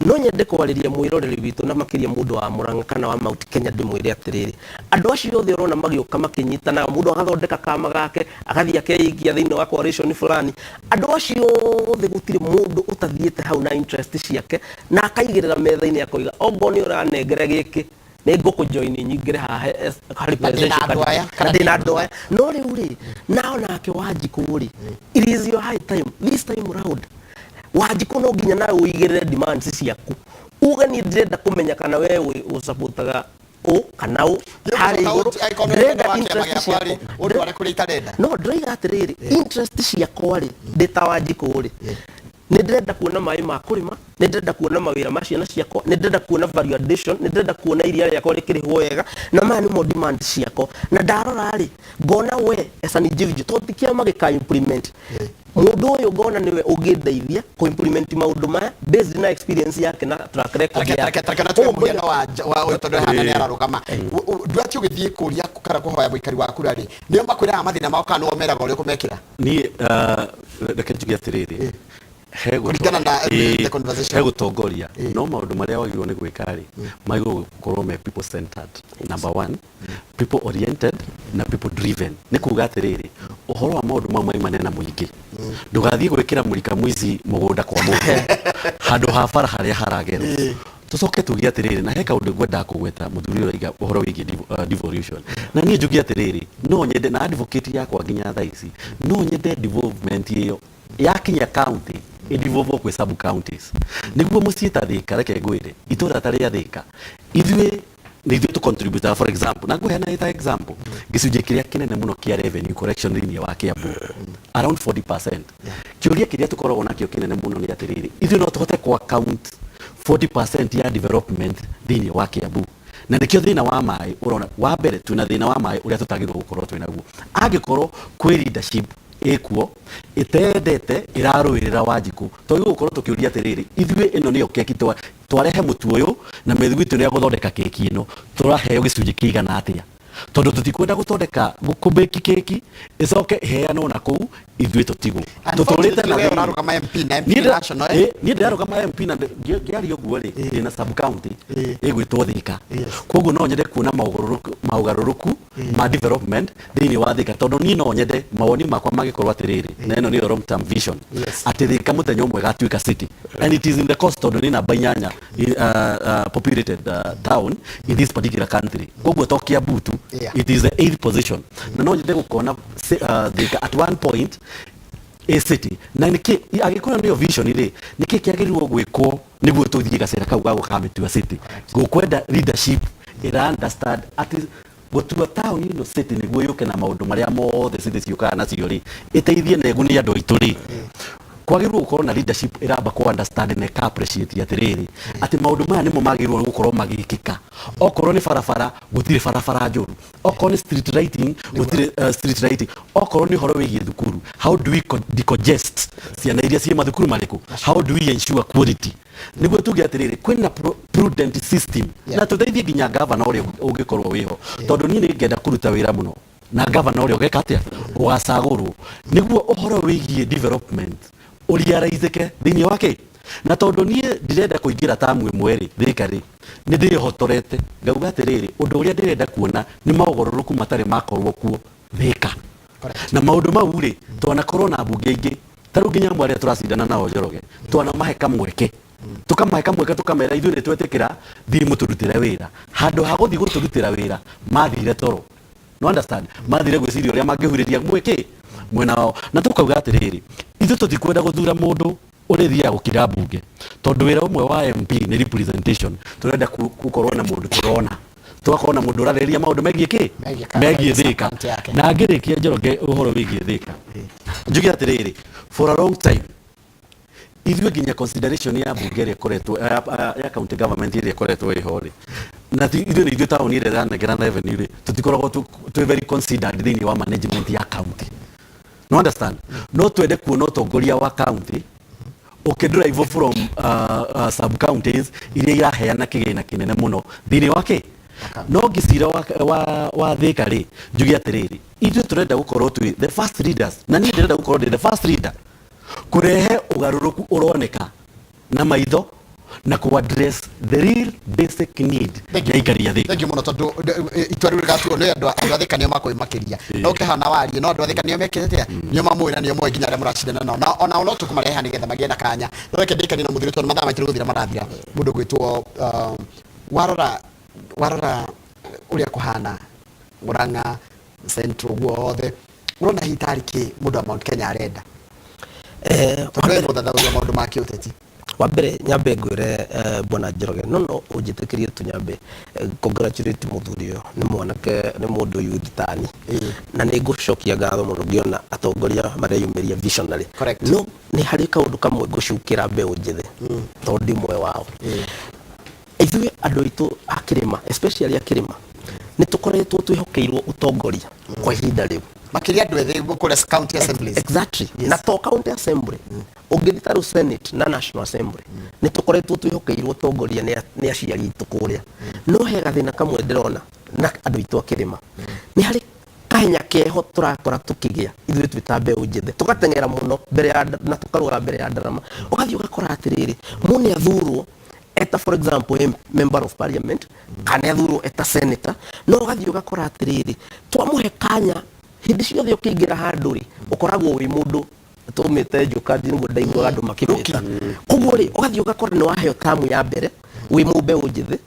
no nyende kwarĩria mwĩroreri witũ na makĩria mũndũ wa Murang'a kana wa Mount Kenya, ndĩmwĩre atĩrĩrĩ, andũ acio othe ũrona magĩũka makĩnyitanaga, mũndũ agathondeka kama gake, agathiĩ akeikia thĩinĩ wa coalition fulani, andũ acio othe gũtirĩ mũndũ ũtathiĩte hau na interest ciake na akaigĩrĩra metha-inĩ akoiga, ongorwo nĩ ũranengera gĩkĩ, nĩ ngũkũjoin nyingĩre haha harĩ Na ndĩna presidential andũ aya, candidate. kana Na ndĩna andũ aya. No rĩu rĩ, nao nake Wanjikũ rĩ, it is your high time this time round. Wanjikũ, no nginya nawe ũigĩrĩre demands ciaku, uge niĩ ndĩrenda kũmenya kana we ũsupportaga ũ kana ũ harĩa igũrũ. Ndĩrenda interest ciakwa. Ũndũ arĩa kũrĩa itarenda. No ndĩroiga atĩrĩrĩ, interest ciakwa rĩ, ndĩ ta Wanjikũ rĩ, nĩ ndĩrenda kuona maĩ ma kũrĩma, nĩ ndĩrenda kuona mawĩra ma ciana ciakwa, nĩ ndĩrenda kuona value addition, nĩ ndĩrenda kuona iria rĩakwa rĩkĩrĩhwo wega, na maya nĩmo demand ciakwa. Na ndarora rĩ, ngona we as an individual, tondũ ti kĩama gĩka implement, mũndũ ũyũ ngona nĩwe ũngĩndeithia kũ implement maũndũ maya based na experience yake na track record yake. Reke na tuwe Ũguo mũhiano wa ũyũ, tondũ hana nĩ ararũgama. Nduati ũgĩthiĩ kũria kana kũhoya mũikari wa kura rĩ, nĩo makwĩraga mathĩna mao kana nĩo meraga ũrĩa ũkũmekĩra? Niĩ reke njuge atĩrĩrĩ, he Kũringana na the conversation. He gũtongoria, no maũndũ marĩa wagĩrĩirwo nĩ gwĩka rĩ, magĩrĩirwo gũkorwo me people centered number one, people oriented na people driven. Nĩ kuga atĩrĩrĩ, ũhoro wa maũndũ mau maimane na mũingĩ. Ndũgathiĩ gwĩkĩra mũrika mũici mũgũnda kwa mũndũ handũ ha bara harĩa haragerwo. Tucoke tuge atĩrĩrĩ, na he kaũndũ ngwendaga kũgweta, mũthuri ũraiga ũhoro wĩgiĩ devolution, na niĩ njuge atĩrĩrĩ, no nyende na advocate yakwa nginya thaa ici, no nyende development ĩyo yakinya county. Ĩdevolve kwĩ sub counties nĩguo mũciĩ ta Thĩka. Reke ngwĩre, itũra ta rĩa Thĩka, ithuĩ nĩ ithuĩ tũ contribute. For example, na ngũheana ĩ ta example, gĩcunjĩ kĩrĩa kĩnene mũno kĩa revenue collection thĩinĩ wa Kiambu, around 40%. Kĩũria kĩrĩa tũkoragwo nakĩo kĩnene mũno nĩ atĩrĩrĩ, ithuĩ no tũhote ku account 40% ya development thĩinĩ wa Kiambu? Na nĩkĩo thĩna wa maĩ ũrona. Wa mbere, twĩna thĩna wa maĩ ũrĩa tũtagĩrĩirwo gũkorwo twĩ naguo. Angĩkorwo kwĩ leadership ĩkuo ĩtendete ĩrarũĩrĩra Wanjikũ, twagĩrĩirwo gũkorwo tũkĩũria atĩrĩrĩ, ithuĩ ĩno nĩyo keki, twarehe mũtu ũyũ na mĩthiguiti ĩno ya gũthondeka keki ĩno, tũraheo gĩcunjĩ kĩigana atĩa? Tondũ tũtikwenda gũthondeka kũbeki keki ĩcoke ĩheanwo na kũu ithuĩ tũtigwo tũtũrĩte na we thĩinĩ. Ũrarũgama MP na MP Niĩ national, eh? Niĩ ndĩrarũgama MP na ngĩaria ũguo rĩ, ndĩna sub county ĩgwĩtwo Thika. Koguo no nyende kuona maũgarũrũku ma development thĩinĩ wa Thika, tondũ niĩ no nyende mawoni makwa mangĩkorwo atĩrĩrĩ, na ĩno nĩyo long term vision, atĩ Thika mũthenya ũmwe ĩgatuĩka city, and it is in the course, tondũ nĩ namba 8 populated town in this particular country. Koguo to Kiambu tu. It is the eighth position, na no nyende gũkona Thika at one point a city. Na nĩkĩ, angĩkorwo nĩyo vision rĩ, nĩkĩ kĩagĩrĩirwo gwĩkwo nĩguo tũthiĩ gacĩra kau ga gũkamĩtua city? Gũkwenda leadership ĩra understand atĩ gũtua taũni ĩno city nĩguo yũke na maũndũ marĩa mothe city ciũkaga nacio rĩ, ĩteithie na ĩgunie andũ aitũ rĩ, kwagĩrĩirwo gũkorwo na leadership ĩramba kũ understand na ĩka appreciate atĩrĩrĩ, atĩ maũndũ maya nĩmo magĩrĩirwo nĩ gũkorwo magĩkĩka. Okorwo nĩ barabara, gũtirĩ barabara njũru. Okorwo nĩ street lighting, gũtirĩ street lighting. Okorwo nĩ ũhoro wĩgiĩ thukuru, how do we decongest ciana iria ciĩ mathukuru marĩkũ? How do we ensure quality? Nĩguo tuge atĩrĩrĩ, kwĩna prudent system na tũteithie nginya gavana ũrĩa ũngĩkorwo wĩho, tondũ niĩ nĩ ngenda kũruta wĩra mũno na gavana ũrĩa ũgeka atĩa, ũgacagũrwo, nĩguo ũhoro wĩgiĩ development ũriaraithĩke thĩinĩ wa kĩ. Na tondũ niĩ ndirenda kũingĩra tamu ĩmwe rĩ, Thĩka rĩ, nĩ ndĩhotorete ngauga atĩrĩrĩ, ũndũ ũrĩa ndĩrenda kuona nĩ maũgarũrũku matarĩ makorwo kuo Thĩka. Na maũndũ mau rĩ, twanakorwo na mbunge ingĩ, ta rĩu nginya amwe arĩa tũracindana nao, Njoroge, twanamahe kamweke, tukamahe kamweke, tukamera ithuĩ nĩ twetĩkĩra, thiĩ mũtũrutĩre wĩra. Handũ ha gũthiĩ gũtũrutĩra wĩra, mathire toro, no understand, mathire gwĩciria ũrĩa mangĩhurĩria mwĩkĩ mwena wao. Na tũkauga atĩrĩrĩ, ithuĩ tũtikwenda gũthura mũndũ ũrĩthiaga gũkira mbunge, tondũ wĩra ũmwe wa MP nĩ representation. Tũrenda gũkorwo na mũndũ tũrona, tũgakorwo na mũndũ ũrarĩrĩria maũndũ megiĩ kĩ? Megiĩ Megiĩ Thĩka. County yake. Na ngĩrĩkia, Njoroge, ũhoro wĩgiĩ Thĩka, njuge atĩrĩrĩ, for a long time ithuĩ nginya consideration ya mbunge ĩrĩa ĩkoretwo ya county government ĩrĩa ĩkoretwo ĩho rĩ, na ithuĩ nĩ ithuĩ taũni ĩrĩa ĩranengera revenue rĩ, tũtikoragwo twĩ very considered thĩinĩ wa management ya county, no understand? No twende kuona ũtongoria wa county ũkĩdrive from sub counties iria iraheana kĩgĩna kĩnene mũno thĩinĩ wa kĩ. No ngĩcira wa Thĩka rĩ, njuge atĩrĩrĩ, ithuĩ tũrenda gũkorwo twĩ the first leaders, na niĩ ndĩrenda gũkorwo ndĩ the first leader kũrehe ũgarũrũku ũroneka na maitho na kũ address the real basic need Thank you. ya aikari a Thĩka. Thank you mũno, tondũ itua rĩu rĩgatuo nĩ andũ a Thĩka, nĩo makũĩ makĩria. No ũkĩhana warie no andũ a Thĩka nĩo mekĩte atĩa, nĩo mamũĩ na nĩo moĩ nginya arĩa mũracindana nao, na onao no tũkũmareha nĩgetha magĩe na kanya. No reke ndĩkanie na mũthuri, tondũ mathaa maitũ nĩ gũthira marathira. Mũndũ gwĩtwo warora ũrĩa kũhana Murang'a Central guothe, ũrona hihi tarĩ kĩ mũndũ wa Mount Kenya arenda? Tondũ we mũthathaũri wa maũndũ ma kĩũteti. Wa mbere, nyambe ngwĩre, bwana Njoroge, no ũnjĩtĩkĩrie tu nyambe congratulate mũthuri ũyũ. Nĩ mwanake, nĩ mũndũ youth tani, na nĩ ngũcokia ngatho mũno ngĩona atongoria mareyumĩria visionary. No nĩ harĩ kaũndũ kamwe ngũcukĩra mbeũ njĩthĩ, tondũ ndĩ ũmwe wao. Ithuĩ andũ aitũ a kĩrĩma, especially a kĩrĩma, nĩ tũkoretwo twĩhokeirwo ũtongoria kwa ihinda rĩu. Makĩria andũ ethĩ kũrĩa county assemblies. Exactly. Na to county assembly, ũngĩthiĩ ta rĩu Senate na National Assembly, nĩ tũkoretwo twĩhokeirwo ũtongoria nĩ aciari aitũ kũrĩa. No he gathĩna kamwe ndĩrona na andũ aitũ a kĩrĩma. Nĩ harĩ kahenya keho tũrakora tũkĩgĩa ithuĩ twĩ ta mbeũ njĩthĩ, tũgateng'era mũno mbere ya na tũkarũga mbere ya ndarama. Ũgathiĩ ũgakora atĩrĩrĩ, mũndũ nĩ athurwo eta, for example, member of parliament, kana athurwo eta senator, no ũgathiĩ ũgakora atĩrĩrĩ, twamũhe kanya hĩndĩ ciothe ũkĩingĩra handũ rĩ, ũkoragwo wĩ mũndũ tũmĩte njoka nĩguo ndaiguaga andũ makĩmĩta. Koguo rĩ, ũgathiĩ ũgakora nĩ waheo tamu ya mbere wĩ mũmbeũ njĩthĩ,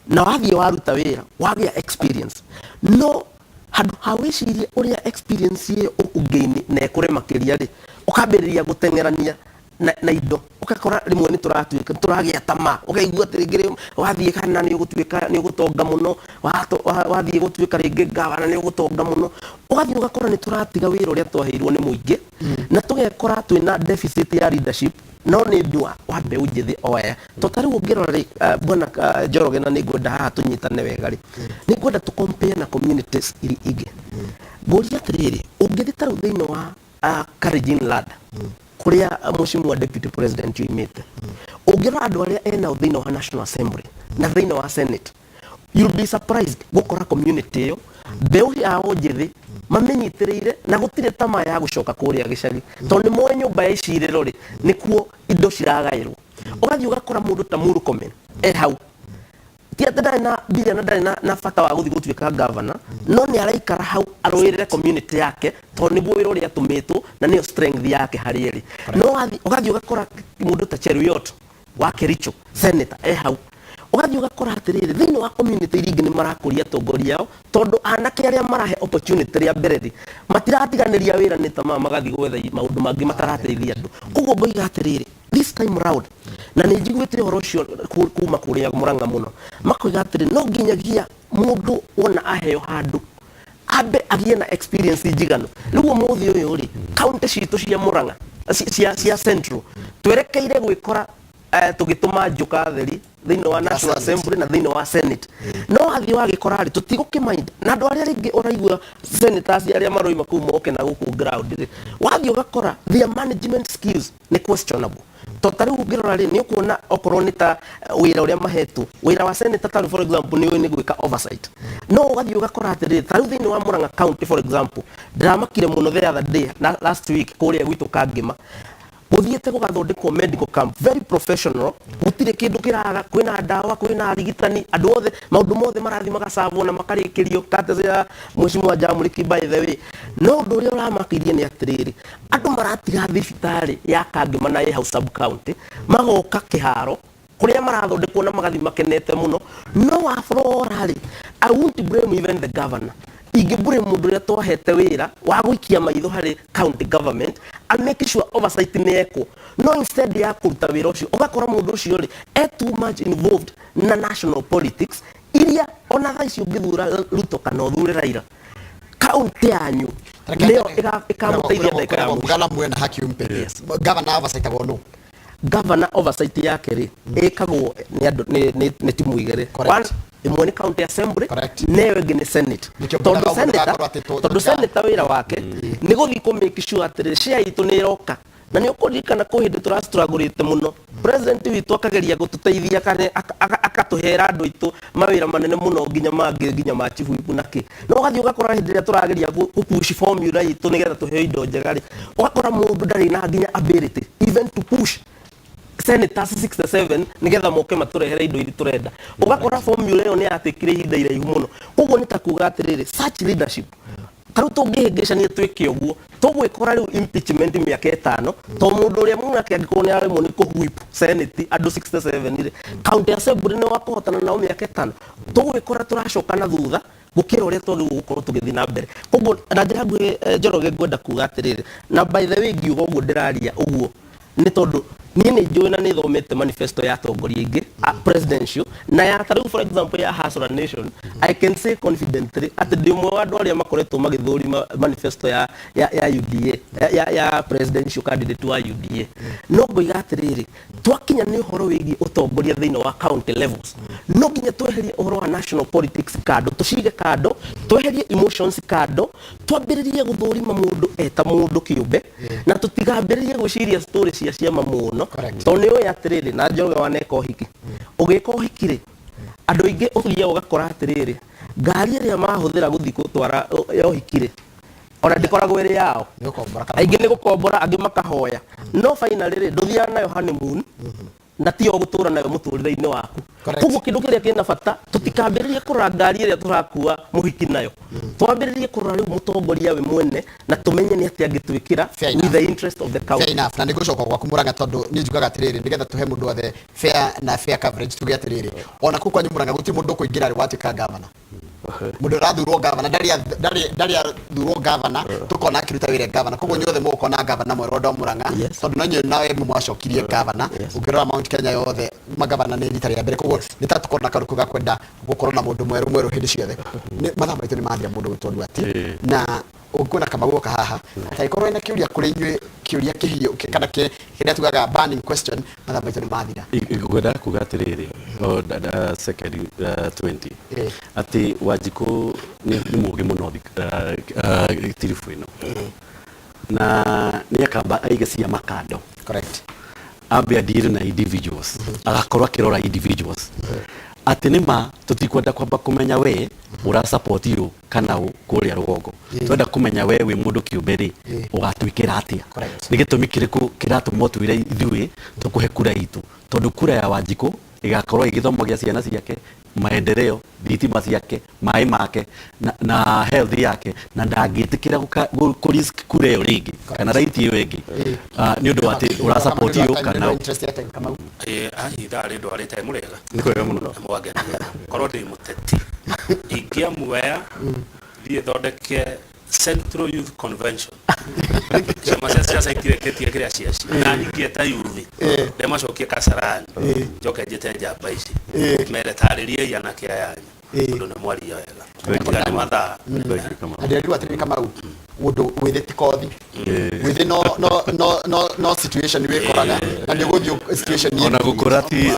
na wathiĩ waruta wĩra, wagĩa experience, no handũ ha wĩcirie ũrĩa experience ĩyo ũkũgain na ĩkũre makĩria rĩ, ũkambĩrĩria gũteng'erania. na indo ũgakora rĩmwe nĩ tũratuĩka tũragĩa tamaa, ũkaigua atĩ rĩngĩ wathiĩ kana nĩ ũgũtuĩka nĩ ũgũtonga mũno, wathiĩ gũtuĩka rĩngĩ gavana nĩ ũgũtonga mũno, ũgathiĩ ũgakora nĩ tũratiga wĩra ũrĩa twaheirwo nĩ mũingĩ na tũgekora twĩna deficit ya leadership, no nĩ ũndũ wa mbeũ njĩthĩ o aya. To ta rĩu ũngĩrora rĩ, bwana Njoroge, na nĩ ngwenda haha tũnyitane wega rĩ, nĩ ngwenda tũ compare na communities iria ingĩ. Ngũria atĩrĩrĩ, ũngĩthiĩ ta rĩu thĩinĩ wa Kalenjin land kũrĩa mheshimiwa deputy president yoimĩte, ũngĩrora andũ arĩa enao thĩinĩ wa National Assembly na thĩinĩ wa Senate, you'll be surprised gũkora community ĩyo mbeũ yao njĩthĩ mamĩnyitĩrĩire na gũtirĩ tamaa ya gũcoka kũrĩa gĩcagi, tondũ nĩ moĩ nyũmba ya icirĩro rĩ, nĩkuo indo ciragaĩrwo. Ũgathiĩ ũgakora mũndũ ta Murkomen e hau, ti atĩ ndarĩ na mbia na ndarĩ na bata wa gũthiĩ gũtuĩka governor, no nĩ araikara hau arũĩrĩre community yake, tondũ nĩguo wĩra ũrĩa atũmĩtwo na nĩyo strength yake harĩ ĩrĩ. No ũgathiĩ ũgakora mũndũ ta Cheruiyot wa Kericho, senator, e hau. Ũgathiĩ ũgakora atĩrĩrĩ, thĩinĩ wa community iria ingĩ nĩ marakũria atongoria ao, tondũ anake arĩa marahe opportunity rĩa mbere rĩ, matiratiganĩria wĩra nĩ tamaa magathiĩ gwetha maũndũ mangĩ matarateithia andũ. Koguo ngoiga atĩrĩrĩ, this time round, na nĩ njiguĩte ũhoro ũcio kuma kũrĩa Mũrang'a mũno, makoiga atĩrĩ, no nginyagia mũndũ wona aheo handũ ambe agĩe na experience njiganu. Rĩu ũmũthĩ ũyũ rĩ, kaunti citũ cia Mũrang'a, cia Central, twerekeire gwĩkora tũgĩtũma njuka theri thĩinĩ wa National Assembly na thĩinĩ wa Senate. No wathiĩ wagĩkora rĩ, tũtigũkĩmind na andũ arĩa rĩngĩ ũraigua senators arĩa maroima kũu moke na gũkũ ground rĩ, wathiĩ ũgakora their management skills nĩ questionable. To ta rĩu ũngĩrora rĩ, nĩ ũkuona okorwo nĩ ta wĩra ũrĩa mahetwo, wĩra wa senator ta rĩu, for example, nĩ ũĩ nĩ gwĩka oversight, no ũgathiĩ ũgakora atĩrĩrĩ, ta rĩu thĩinĩ wa Murang'a County, for example, ndĩramakire mũno the other day na last week kũrĩa gwitũ Kangĩma, gũthiĩte gũgathondekwo medical camp, very professional, gũtirĩ kĩndũ kĩraga, kwĩna ndawa, kwĩna arigitani, andũ othe, maũndũ mothe marathiĩ magacabwo na makarĩkĩrio courtesy ya mheshimiwa Jamũrĩki, by the way. No ũndũ ũrĩa ũramakirie nĩ atĩrĩrĩ, andũ maratiga thibitarĩ ya Kangĩma na ĩ hau sub county, magoka kĩharo kũrĩa marathondekwo na magathiĩ makenete mũno. No waborora rĩ, I won't blame even the governor, ingĩ blame mũndũ ũrĩa twahete wĩra wa gũikia maitho harĩ county government a make sure oversight nĩ ekwo. No instead ya kũruta wĩra ũcio, ũgakora mũndũ ũcio rĩ, e too much involved na national politics iria ona thaa ici ũngĩthura Ruto kana ũthure Raila, kaunti yanyu nĩyo ĩkamũteithia ndagĩka ya mũico. Mugala mwena haki umpe. Governor oversight no. Governor oversight yake rĩ, ĩkagwo nĩ andũ nĩ timu igĩrĩ. Correct. One, ĩmwe nĩ county assembly Correct. na ĩyo ĩngĩ nĩ senate. Nĩkĩo Tondũ mũndũ senator agakorwo atĩ tondũ senator wĩra wake nĩ gũthiĩ kũ make sure atĩrĩ, share itũ nĩ ĩroka. Na nĩ ũkũririkana kũ hĩndĩ tũrastrugglĩte mũno, president witũ akageria gũtũteithia kana akatũhera andũ aitũ mawĩra manene mũno, nginya mangĩ, nginya ma chief whip na kĩ. No ũgathiĩ ũgakora hĩndĩ ĩrĩa tũrageria gũ push formula itũ nĩgetha tũheo indo njega rĩ, ũgakora mũndũ ndarĩ na nginya ability even to push senators 67 nigetha moke matũrehere indo iria tũrenda. Ũgakora formula ĩyo nĩ yatekire ihinda iraihu mũno. Koguo nĩ ta kuga atĩrĩrĩ, such leadership tarĩu tũngĩhĩngĩcania twĩke ũguo, tũgwĩkora rĩu impeachment mĩaka 5, to mũndũ ũrĩa mũnake angĩkorwo nĩ aremwo nĩ kũwhip senate andũ 67 rĩ, county assembly nĩ wakũhotana nao mĩaka 5, tũgwĩkora tũracoka na thutha gũkĩra ũrĩa twagĩrĩirwo gũkorwo tũgĩthiĩ na mbere. Koguo na njĩra nguhĩ, Njoroge, ngwenda kuga atĩrĩrĩ, na by the way ngiuga ũguo ndĩraria ũguo nĩ tondũ niĩ nĩ njũĩ na nĩ thomete manifesto ya atongoria aingĩ a presidential na ya ta rĩu, for example, ya Hustler Nation. I can say confidently atĩ ndĩ ũmwe wa andũ arĩa makoretwo magĩthũrima manifesto ya UDA, ya presidential candidate wa UDA. No ngoiga atĩrĩrĩ, twakinya nĩ ũhoro wĩgiĩ ũtongoria thĩinĩ wa county levels, no nginya tweherie ũhoro wa national politics kando, tũcige kando, tweherie emotions kando, twambĩrĩrie gũthũrima mũndũ eta mũndũ kĩũmbe na tũtigambĩrĩrie gwĩciria story cia ciama mũno. Correct. Tondũ nĩ ũĩ atĩrĩrĩ, na Njoroge, waneka ũhiki, ũgĩka ũhiki rĩ, andũ aingĩ ũthiaga ũgakora atĩrĩrĩ, ngari ĩrĩa mahũthĩra gũthiĩ gũtwara ya ũhiki rĩ, ona ndĩkoragwo ĩrĩ yao. Nĩ gũkombora kana Aingĩ nĩ gũkombora, angĩ makahoya. No finally rĩ, ndũthiaga nayo honeymoon na tiyo gũtũra nayo mũtũrĩre-inĩ waku. Correct. Koguo kĩndũ kĩrĩa kĩna bata, tũtikambĩrĩrie kũrora ngari ĩrĩa tũrakua mũhiki nayo, twambĩrĩrie kũrora rĩu mũtongoria we mwene na tũmenye nĩ atĩa angĩtwĩkĩra Fair with enough. the interest of the county. Fair enough. Na nĩ ngũcoka gwaku Murang'a, tondũ niĩ njugaga atĩrĩrĩ, nĩgetha tũhe mũndũ othe fair na fair coverage, tuge atĩrĩrĩ, ona kũu kwanyu Murang'a gũtirĩ mũndũ ũkũingĩra rĩ watuĩka gavana. Mũndũ ũrathurwo gavana ndarĩ athurwo gavana, tũkona akĩruta wĩra e gavana. Koguo inyuothe mũgũkorwo na gavana mwerũ andũ a Murang'a, tondũ no inyuĩ nawe mwacokirie gavana. Ũngĩrora Mount Kenya yothe, magavana nĩ rita rĩa mbere, koguo nĩ ta tũkorwo na kaũndũ kau ga kwenda gũkorwo na mũndũ mwerũ mwerũ hĩndĩ ciothe. Mathaa maitũ nĩ mathira, mũndũ gwĩtwo Nduati, na ũngĩona Kamau oka haha atangĩkorwo ena kĩũria kũrĩ inyuĩ, kĩũria kĩhiũ kana kĩrĩa tugaga burning question. Mathaa maitũ nĩ mathira. Ngwendaga kuga atĩrĩrĩ, o, second 20, atĩ Wanjikũ nĩ mũũgĩ mũno tiribu ĩno, na nĩ akamba aige ciama kando, ambe adeal na individuals, agakorwo akĩrora individuals, atĩ nĩ ma tũtikwenda kwamba kũmenya we ũra support ũ kana ũ kũrĩa rũgongo. Twenda kũmenya we wĩ mũndũ kĩũmbe rĩ, ũgatwĩkĩra atĩa, nĩ gĩtũmi kĩrĩkũ kĩratũma ũtwĩre ithuĩ tũkũhe kura itũ, tondũ kura ya Wanjikũ ĩgakorwo ĩ gĩthomo gĩa ciana ciake, maendeleo, thitima ciake, maĩ make na health yake, na ndangĩtĩkĩra kũ risk kura ĩyo rĩngĩ kana right ĩyo ĩngĩ, nĩ ũndũ wa atĩ ũra support ũ kana ũ. Interest yake, Kamau. Ĩĩ, ai ithaa rĩndwarĩte mũrĩega. Nĩ kwega mũno. Mwangenia korwo ndĩ mũteti ingĩamuoya thiĩ thondeke Central Youth Convention, ciama cia siasa itireketie kĩrĩa ciaci na ingĩeta youth ndemacokie Kasarani, njoke njĩte njamba ici mere tarĩriai anake aya anyu, tondũ nĩ mwaria wega. Thank you. Tiga nĩ mathaa. Thank you, Kamau. Na ndĩrerirwo atĩrĩrĩ, Kamau, ũndũ wĩthĩ ti kothi, wĩthĩ no situation wĩkoraga na nĩ ũgũthiĩ situation. Ona gũkũra ti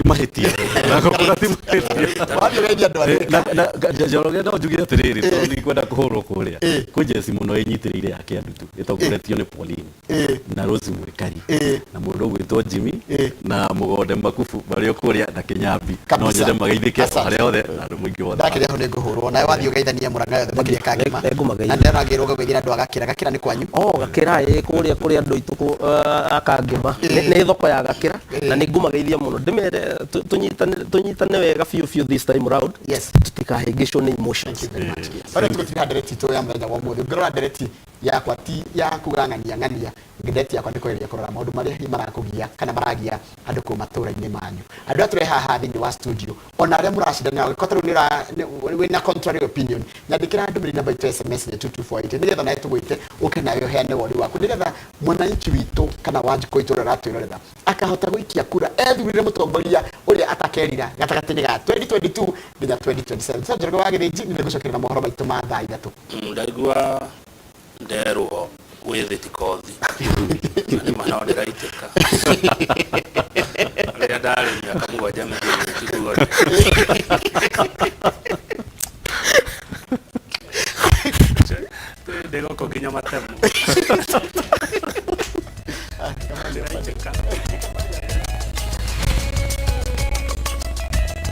mahĩtia, ona gũkũra ti mahĩtia. Wathiĩ ũgeithia andũ arĩa Na Njoroge, no njuge atĩrĩrĩ, tondũ ndikwenda kũhũrwo kũrĩa, kwĩ njeci mũno ĩnyitĩrĩire ya Kĩandutu ĩtongoretio nĩ Pauline na Rose Mwĩkari na mũndũ ũgwĩtwo Jimmy na Mũgonde Makubu marĩ o kũrĩa na Kĩnyambi. No nyende mageithĩke Asante. harĩa hothe na andũ mũingĩ wothe. Ndakĩrĩa ho nĩ ngũhũrwo nawe wathiĩ ũgeithania Mũrang'a yothe makĩria Kangema. Nĩngũmageithia. Na ndĩrona ngĩrwo ũgeithia andũ a Gakĩra. Gakĩra nĩ kwanyu. Oh, Gakĩra, ĩ kũrĩa kũrĩ andũ aitũ akangema. Nĩ thoko ya Gakĩra na nĩ ngũmageithia mũno, ndĩmere tũnyitane wega biũ biũ this time round, tũtikahĩngĩcwo nĩ emotions. Barĩa tũgũtira ndereti itũ ya mũthenya wa ũmũthĩ. Ũngĩrora ndereti yakwa ti ya kuga ng'ania ng'ania, ndereti yakwa nĩ kũgeria kũrora maũndũ marĩa hihi marakũgia kana maragia andũ kũu matũra-inĩ manyu, andũ arĩa tũrĩ haha thĩinĩ wa studio, ona arĩa mũracindana nao. Angĩkorwo tarĩu wĩna contrary opinion, nyandĩkĩra ndũmĩrĩri, namba itũ ya SMS nĩ 2248, nĩgetha nawe tũgwĩte ũke nawe ũheane woni waku, nĩgetha mwananchi witũ kana Wanjikũ witũ ũrĩa ũratwĩrorera akahota gũikia kura ethurire mũtongoria ũrĩa atakerira gatagatĩ-inĩ ga 2022 nginya 2027. Sasa Njoroge wa Gĩthĩnji, nĩ ngũcokerera mohoro maitũ ma thaa 3. Ndaigua nderwo wĩthĩ ti kothi, na nĩ ma no ndĩraitĩka rĩrĩa ndarĩ mĩaka 7 mĩthiru tiguo. Ndĩ gũkũ nginya matemo.